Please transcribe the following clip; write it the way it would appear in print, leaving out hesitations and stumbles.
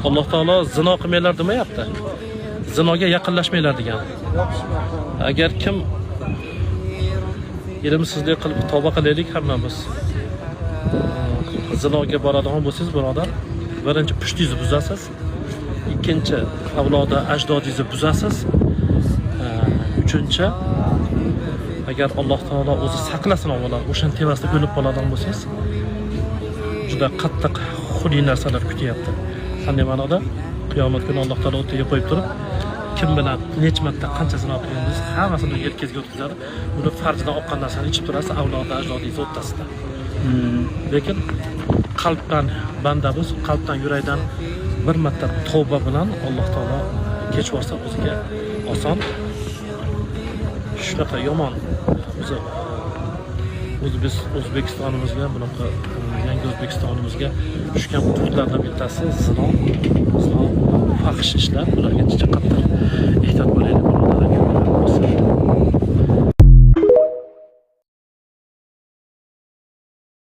Alloh taolo zino qilmanglar demayapti. Zinoga yaqinlashmanglar degan. Agar kim ilmsizlik qilib, tavba qilaylik hammamiz. Zinoga boradigan bo'lsangiz, birodar, birinchi pushtingizni buzasiz, ikkinchi avloda ajdodingizni buzasiz, uchinchi agar Alloh taolo o'zi saqlasin, avvalo o'shani tevasida o'lib qoladigan bo'lsangiz, juda qattiq xunuk narsalar kutyapti. Qanday ma'noda? Qiyomat kuni Alloh taolo o'rtaga qo'yib turib, kim bilan necha marta qancha zino qilgan, hammasini yelkangizga o'tkazadi. Uni farjidan oqqan narsani ichib turasiz avlodi ajdodingiz o'rtasida. Lekin qalbdan bandamiz, qalbdan, yurakdan bir marta tavba bilan Alloh taolo kechib yuborsa, o'ziga oson. Shunaqa yomon o'zi o'zi biz O'zbekistonimizga, bunaqa yangi O'zbekistonimizga tushgan qurtlardan bittasi zino, zino, fahish ishlar. Bularga juda qattiq ehtiyot bo'laylik.